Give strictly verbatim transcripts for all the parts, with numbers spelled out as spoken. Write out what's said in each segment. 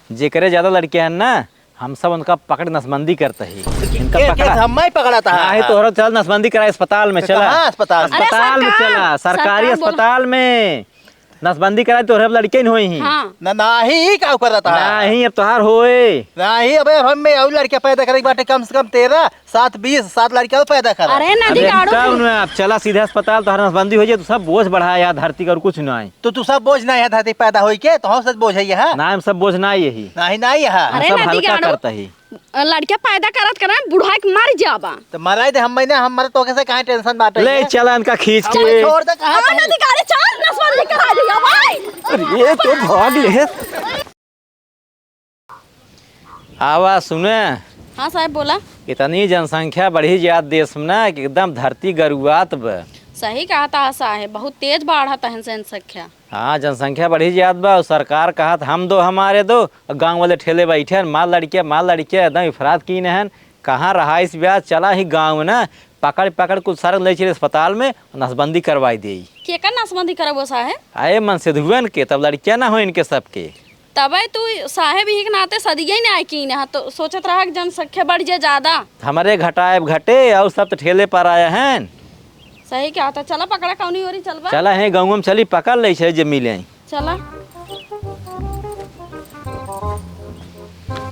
जेकरे ज्यादा लड़के हैं ना, हम सब उनका पकड़ नसबंदी करते ही। इनका के, के पकड़ा। हम ही पकड़ा था। नाही, तोहरा चल नसबंदी करा अस्पताल में, तो चला। कहाँ अस्पताल? अरे अस्पताल में सरकार, चला, सरकारी सरकार बोला। अस्पताल में नसबंदी करा, तोहरे अब लड़के नहीं होई ही। हाँ। ना, नाही, ई का करता है? नाही, अब तोहार होए। नाही, अबे हम में और लड़के पैदा करे के बाटे, कम से कम तेरह, सात, बीस, सात लड़के और पैदा करा। अरे नदी अरे गाड़ू। कौन है? अब चला सीधे अस्पताल, तोहर नसबंदी हो जाए, तू सब बोझ बढ़ा यार धरती का, और कुछ ना है। तो तू सब बोझ ना है धरती पैदा होई के, तो हम सब बोझ है यहाँ। ना, हम सब बोझ ना यही। नाही, नाही यहाँ। हम अरे सब नदी हल्का गाड़ू। करता ही। लड़के पैदा करत करत बुढ़ा के मर जाबा। तो मराई दे, हम महीने हम मरत, तोके से काहे tension बाटे ले ये? चला इनका खींच के। छोड़ दे, कहाँ हाँ, जाई? नदी गाड़ी चार नसबंदी करा दिया भाई। अरे ये तो भाग ले। आवा सुने। हाँ साहब बोला। इतनी जनसंख्या बढ़ी जात देश में ना कि एकदम धरती गरुआत बा। सही कहा था साहब, बहुत तेज बढ़त है जनसंख्या। हाँ, जनसंख्या बढ़ी जात बा और सरकार कहत हम दो हमारे दो, और गाँव वाले ठेले बैठे हैं, मार लड़के, मार लड़के, एकदम इफरात कीन हैं। कहाँ रहाइश ब्याह, चला ही गाँव में ना, पकड़ पकड़ कुल सारन ले चले अस्पताल में, नसबंदी करवाई देई। केकर नसबंदी करबो साहेब? अरे मनसेधुअन के, तब लड़कियाँ ना हो इनके सबके। तबे तू साहेब ही के नाते सदिये ना आए कीन हा, तो सोचत रहा कि जनसंख्या बढ़ जाए ज्यादा। हमरे घटाए घटे और सब तो ठेले पर आए हैं। सही कहा था। चला पकड़ा कौनी ओरी चलबा। चला है गाँव में चली, पकड़ ले छे जे मिले। चला।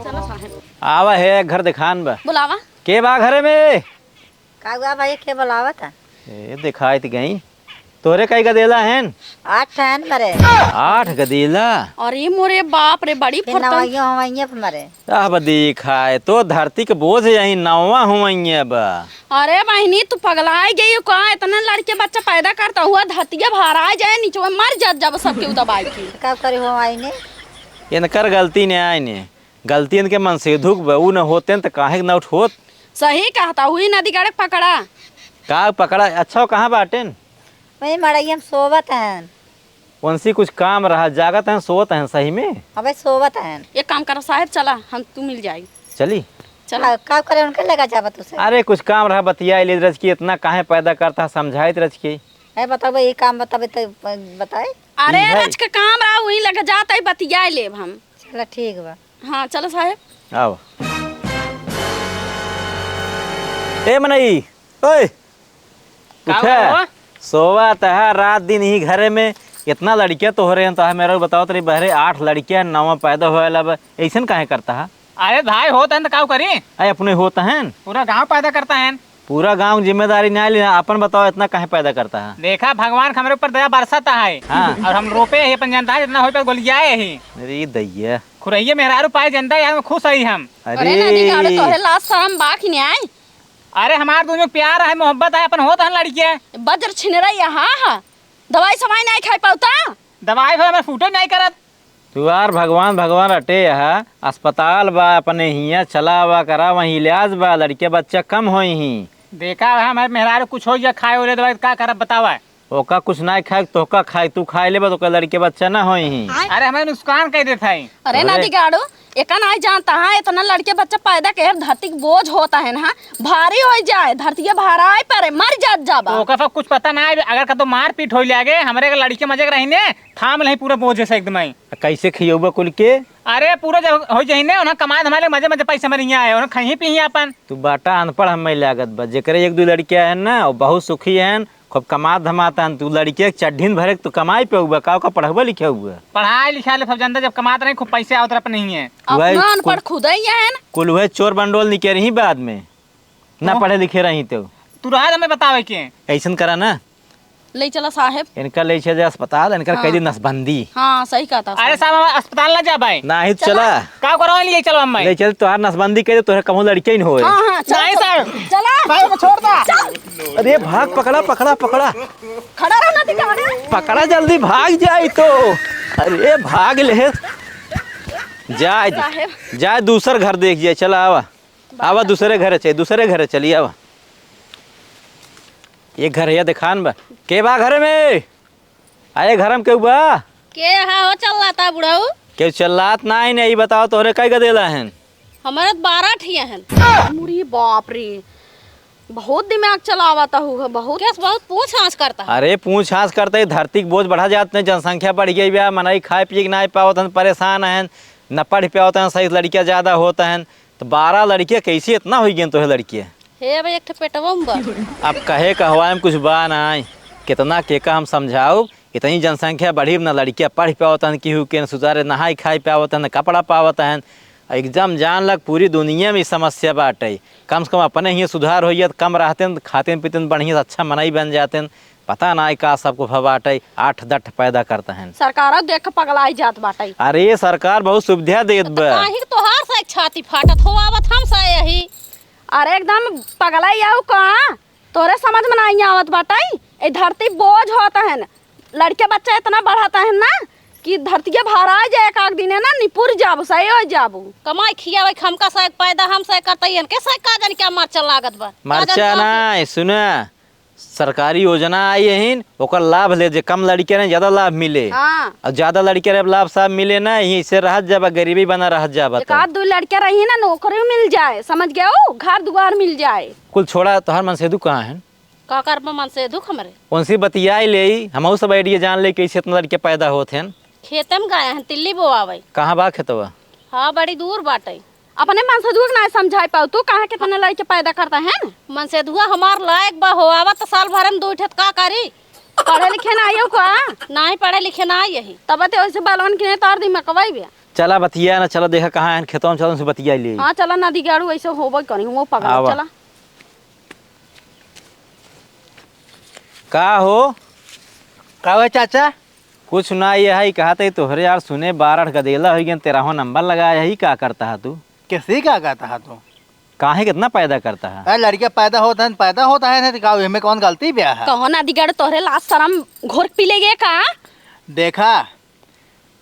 चला साहेब। आवा है, घर दिखान बा। बुलावा। के बा घरे में? का हुआ भाई, के बुलावत है? ए, दिखाई त गई। तोरे कई गदेला हैं? आठ हैं मरे। आठ गदेला? अरे मोरे बाप रे, बड़ी फिर फुर्तन। नवैया हवैया पे मरे। अब देखाए तो धरती के बोझ यही नवा हुवैया बा। अरे बहिनी, तू पगलाए गई का? इतने लड़के बच्चा पैदा करता हुआ धरतिया भराए जाए, नीचे मर जात जब सबके उदबाई की। का करे हो आईने? इनकर गलती ने आईने, गलती इनके मनसेधुक बा, ऊ न होते त काहे के नौट होत? सही कहता, हुई नदी गाड़े पकड़ा। का पकड़ा? अच्छा, वो कहाँ बाटेन? वही मड़ई हम सोवत हैं। उनसे कुछ काम रहा, जागत हैं, सोवत हैं सही में? अबे सोवत हैं। एक काम करा साहेब, चला, हम तू मिल जाई। चली? चला। आ, का करे उनके लगा जाबा तू से? अरे कुछ काम रहा, बतिया ले रच के, इतना काहे पैदा करता, समझाइत रच के। ए, बताबे, ये काम बताबे तो बताए। अरे ई भाई। रच के काम रहा, वही लगा जाता है, बतिया लेब हम। चला ठीक बा। हाँ, चलो साहेब। आओ। ए मनई, ओए, का उठे। हुआ? सोवा तहा रात दिन ही घरे में, इतना लड़कियां तोहरे हैं, तहा मेरा बताओ तेरी बहरे आठ लड़कियां नवा पैदा होए ला बा, ऐसन काहे करता है? अरे भाई, होत हैं तो काऊ करी? अरे अपने होत हैं। पूरा गांव पैदा करता है। पूरा गांव जिम्मेदारी ना लेना, अपन बताओ इतना काहे पैदा करता है? देखा, भगवान के हमरे ऊपर दया बरसता है। हाँ। और हम रोपे ही अपन जनता है, जितना होई पर गोलियाए ही। अरे दैया। खुरैये मेहरारू पाए जनता है, हम खुश है हम। अरे अरे नदी गाड़ो, तोहरे लाज शरम बा कि नहीं आए? अरे हमार दोनों प्यार है, मोहब्बत है, अपन होत हन लड़किया। बज्र छिनरा यहाँ है। दवाई सवाई नहीं खाई पाउता। दवाई भाई हमारे फूटे नहीं करत। तू यार भगवान, भगवान रटे यहाँ, अस्पताल बा, अपने हियाँ चला आवा करा, वहीं इलाज बा, लड़के बच्चा कम होई ही। देखा है, हमारे मेहरारू कुछ हो गया, खाए ओले दवाई, का करब बतावा? ओका कुछ ना खाए, तोहका खाए, तू खाए लेबा, तो ओकर लड़के बच्चा ना होई ही। अरे हमें नुकसान कह देत है। अरे अरे। नदी गाड़ो, एका नाई जानता है, इतना लड़के बच्चा पैदा के धरती के बोझ होता है ना, भारी हो जाए, धरती के भाराए परे, मर जात जाबा। तो ओका सब कुछ पता ना है, अगर कतो मारपीट हो लागे, हमरे के लड़के मजे के रही ने, थाम लही पूरा बोझ से एकदम ही। आ, कैसे खियौबा कुल के? अरे पूरा जब हो जाई ने, उन्हें कमाए धमाए ले मजे मजे पैसे मरिया है, उन्हें खही पी अपन। तू बाटा अनपढ़ हमें लागत बा, जेकरे एक दो लड़कियां हैं ना, वो बहुत सुखी हैं, खूब कमात धमात हैं। तू लड़किया के चड्ढीन भरे के तू कमाई पे हुआ, का ओका पढ़ाबा लिखे हुआ? पढ़ाई लिखाई ले सब जनता जब कमात रही, खूब पैसे आवत रहे अपने ही है। वही अपना अनपढ़ कुल-, खुद ही है ना। कुल वही चोर बंडोल निके रही बाद में, ना तो? पढ़े लिखे रही तो। तू रहा हमें बतावे के। ऐसन करा ना। ले चला साहेब। इनका ले चल जा अस्पताल, इनका हाँ। कह दी नसबंदी। हाँ, सही कहता अरे साहब। साहब, हम अस्पताल ना जा पाए। नाही चला। चला। का करवा लिए चलो हम ले चल, तोहार नसबंदी कह दे, तोहरे कहूँ लड़के ही न होए। हाँ, हाँ, चल, नहीं चल। सर। चला। साहब, छोड़ दा। चल। अरे भाग, पकड़ा, पकड़ा, पकड़ा। खड़ा रहो ना, दिखा दे। पकड़ा जल्दी, भाग जाए तो। अरे भाग ले। जाए, साहेब। जाए दूसर घर देख जाए, चला आवा। आवा दूसरे घरे चली, दूसरे घरे चली आवा। ये घर है दिखान बा। के बा घरे में? अरे घर में केहू बा? के हा हो चिल्लाता बुढ़ऊ? केहू चिल्लात नाही ने, ई बताओ तोहरे कई गदेला हैं? हमारे तो बारह ठिया हैं। मुरी बाप रे, बहुत दिमाग चलावता हूँ, बहुत। केस बहुत पूछ हाँस करता है। अरे पूछ हाँस करता है, धरती के बोझ बढ़ा जात ने, जनसंख्या बढ़ गई बा, मनई खाए पिए के नाही पावत हैं, परेशान हैं। न पढ़ पावत हैं सही, लड़कियाँ ज्यादा होत हैं। तो बारह लड़कियाँ कैसे इतना होइ गए तोहे लड़कियाँ? हे, अब एक ठे पेटवा में बा। अब कहे कहवाए में कुछ बा नाई, कितना केका हम समझाउब, इतनी जनसंख्या बढ़ी, न लड़कियाँ पढ़ पावत हैं, केहू के न सुधारे नहाई खाई पावत हैं, न कपड़ा पावत हैं। एकदम जान लग पूरी दुनिया में ई समस्या बाटे। कम से कम अपने ही सुधार होइए, त कम रहते हैं, खाते पीते बढ़िया से अच्छा मनई बन जाते हैं। पता ना का सबको भवा बाटे, आठ दठ पैदा करते हैं। सरकारो देख के पगलाई जात बाटे। अरे सरकार बहुत सुविधा देत तो बा। काहे के तोहार से एक छाती फाटत हो आवत हम से यही। अरे एकदम पगलाई आऊ का? तोरे समझ में नहीं आवत बाटे। ए धरती बोझ होत है, लड़के बच्चे इतना बढ़त है ना कि धरतिया भराई जाए एक आध दिने ना निपुर जाबू, सही हो जाबू। कमाई खियावे के हमका से पैदा हम से करते हैं, इनके से का जानी क्या मरचा लागत बा। का जानी मरचा का ना, सुना, सरकारी योजना आई है, ओकर लाभ ले, जे कम लड़के रहे, ज्यादा लाभ मिले। हाँ। और ज्यादा लड़के रहे, लाभ साहब मिले ना, यहीं से रहत जाबा, गरीबी बना रहत जाबा एक तो। आध दो लड़के रही ना, नौकरी मिल जाए, समझ गए हो, घर दुआर मिल जाए। कुल छोड़ा, तोहार मनसेधु कहाँ है? का करबा मनसेधु हमरे? उनसे बतियाई ले, हमहू सब idea जान ले, कैसे इतना लड़के पैदा होत हैं। खेते में गए हैं, तिल्ली बोआवे। कहाँ बा खेतवा? हाँ, बड़ी दूर बाटे। अपने मनसेधुआ के ना समझाई पाऊ तू, कहाँ कितने लड़के पैदा करता है? मनसेधुआ हमार लायक बा हो, आवा तो साल भर में दो ठे, का करी? पढ़े लिखे ना आयो का? नहीं, पढ़े लिखे ना आई यही। तब ते वैसे बालवन के तार दिमाग कवाई बे। चला बतिया ना, चला देखा कहाँ है खेतवा में, चला उनसे बतिया ले। हाँ, चला नदी गाड़ू, ऐसे होबो करी, वो पगला, आवा। चला। का हो? का हो चाचा? कुछ ना, ये है, कहा थे तोहरे यार सुने, बारह गदेला हो गए, तेरहवाँ नंबर लगाया है, का करता है तू? कैसे का करता है तू? काहे कितना पैदा करता है? अरे लड़के पैदा होता है, पैदा होता है, नहीं तो का, हमें कौन गलती पे है? कहो ना दिगड़, तोहरे लाज शरम घोर पी ले गए का? देखा,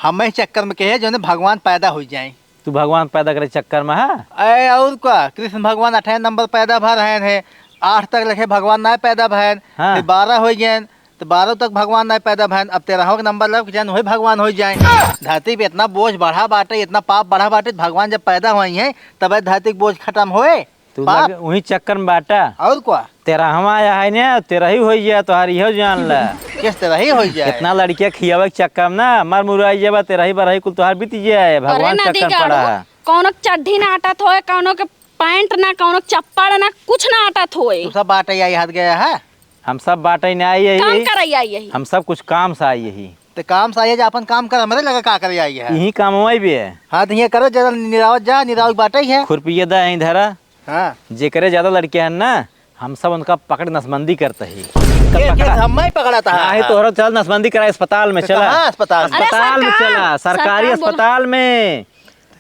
हम इस चक्कर में के है, जो ने भगवान पैदा हो जाए। तू भगवान पैदा करे चक्कर में है? अरे और का, कृष्ण भगवान अठारह नंबर पैदा भर हैं, हैं, आठ तक लिखे भगवान ना पैदा भैन, हाँ। फिर बारह हो गए, तो बारह तक भगवान ना पैदा भैन, अब तेरह के नंबर लग जन वही भगवान हो जाए। धरती पे इतना बोझ बढ़ा बाटे, इतना पाप बढ़ा बाटे, भगवान जब पैदा हुए हैं, तब धरती के बोझ खत्म होए। तू पाप। लगे वही चक्कर में बाटा। और का? तेरहवाँ आया है ना, तेरही होइ जाए, तोहार इहो जान ला। किस तरह ही होइ जाए? इतना लड़किया खियावे के चक्कर में ना, मर मुराई जाबा, तेरही बरही कुल तोहार बीत जाए, अरे भगवान नदी चक्कर में गाड़ू, पड़ा है। कौनो के चड्ढी ना आटत होए, कौनो के पैंट ना, कौनो के चप्पड़ ना, कुछ ना आटत होए। तू सब बाटे आई हाथ गया है? हम सब बाटे ना आई यही। काम करे आई यही। हम सब कुछ काम से आई यही। ते काम से आई है, जे अपन काम कर, हमरे लगा का करे आई है? यही काम हुआ भी है। हाँ, तो ये करो, जरा निरावत जा, निरावत बाटे ही है। खुरपिया दा यहीं धरा। हाँ। जेकरे ज्यादा लड़के हैं ना, हम सब उनका पकड़ नसबंदी करते ही। के, के, पकड़ा। हम ही पकड़ा था। नाही, तोहरा चल नसबंदी करा अस्पताल में, तो चला। कहाँ अस्पताल? अरे अस्पताल में सरकार, चला, सरकारी सरकार बोल- अस्पताल में।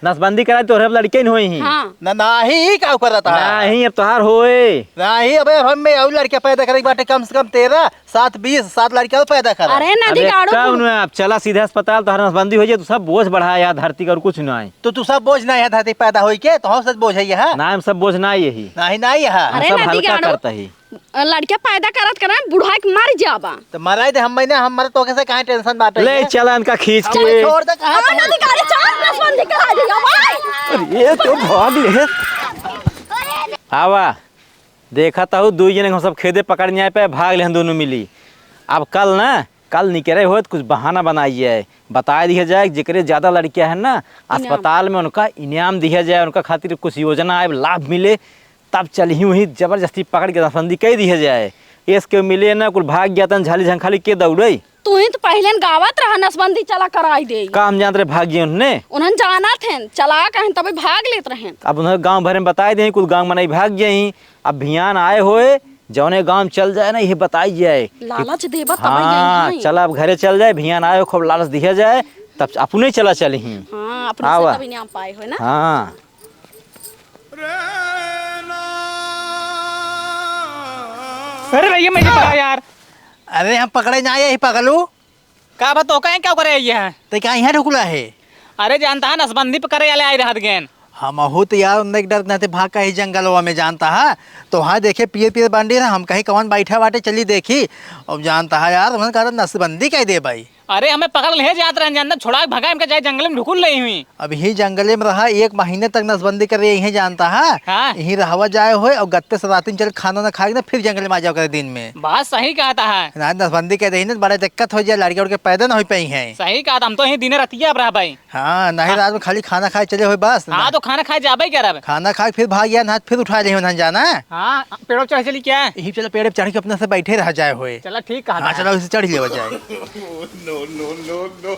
नसबंदी करा, तोहरे अब लड़के न होई ही। हाँ। ना, नाही, का करता है? नाही, अब तोहार होए। नाही, अबे, अब हम में और लड़के पैदा करे के बाटे, कम से कम तेरह, सात, बीस, सात लड़के और पैदा करा। अरे, नदी अबे, गाड़ू कौन कुल- है? अब चला सीधे अस्पताल, तोहर नसबंदी हो जाए, तू सब बोझ बढ़ा यार धरती का, और कुछ नहीं। तो तू सब बोझ ना है धरती पैदा होई के, तो हम सब बोझ है यहाँ। ना, हम सब बोझ ना यही। नहीं, नहीं है। हम अरे, सब नदी हल्का गाड़ू। करता ही। लड़के पैदा करत करत बुढ़ा के मर जाबा। तो मराई दे, हम महीने हम मरे, तोके से काहे tension बाटे ले है? चला इनका खींच के। चल, छोड़ दे, कहाँ हाँ, चल? नदी गाड़ी चल, नसबंदी करा दिया भाई। अरे, ये तो भाग ले। आवा, देखा ताहू, दुई जने हम सब खेदे पकड़ न्याय पे भाग लेहन दोनों मिली। अब कल ना, कल निकरे होए तो कुछ बहाना बनाई जाए, बताए दिया जाए, जेकरे ज्यादा लड़कियां हैं ना, इनाम। अस्पताल में उनका इनाम दिया जाए, उनका खातिर कुछ योजना आए, लाभ मिले, तब चलही वही जबरदस्ती पकड़ के नसबंदी कई दिया जाए। एस के मिले ना, कुल भाग गया तन झाली झंखाली के दौड़े। तू ही तो पहले न गावत रहा, नसबंदी चला कराई दे। का हम जानत रहे भाग गए उन्हें? उन्हन जानत हैं, चला कहें तबे भाग लेत रहें। अब उन्हें गांव भरे में बताए दे, कुल गांव मनई भाग गए ही। अब भियान आए होए, जौने गांव चल जाए ना, ये बताई जाए कि लालच देबा तब हाँ, यही। चला अब घरे चल जाए, भियान आए हो, खूब लालच दिया जाए, तब अपने चला चलही। हाँ, अपने से आवा। तब इनाम पाए हो ना। हाँ। अरे भैया, मुझे पकड़ा यार। अरे हम पकड़े ना आए ही पगलू। का बा, तो कहें क्या करे ये है? ते का यहाँ ढुकला है? अरे जानता है, नसबंदी पे करे वाले आए रहत गेन। हमहू तो यार उन्ने के डर नाते भाग का ही जंगलवा में जानता है। तो हाँ देखे पियर पियर बांडी रहा, हम कहीं कौन बैठा बाटे, चली देखी। अब जानता है यार, उन्होंने कहा नसबंदी कह दे भाई। अरे, हमें पकड़ ले जात रहन, जानता, छुड़ा के भगाए, हमके जाए जंगल में ढुकुल ले हुई। अब यही जंगले में रहा, एक महीने तक नसबंदी करे, यहीं जानता है। हाँ। यहीं रहवा जाए होए और गत्ते से रातिन चल खाना ना खाए ना, फिर जंगल में आ जाओ करे दिन में। बात सही कहता है। ना नसबंदी कह दही ना, बड़ा दिक्कत हो जाए, लड़के उड़के पैदा ना हो पाई हैं। सही कहता, हम तो यहीं दिने रतिया अब रह भाई। हाँ, नहीं हाँ। रात में खाली खाना खाए चले होए बस। हाँ, ना। तो खाना खाए जाबे करब। खाना खाए फिर भाग गया ना, फिर उठा ले ना जाना। हाँ, पेड़ों चढ़ चली क्या? यही चलो पेड़ पे चढ़ के अपने से बैठे रह जाए होए। चला ठीक कहा हाँ, था। चलो इसे चढ़ लेवा जाए। No, no, no, no।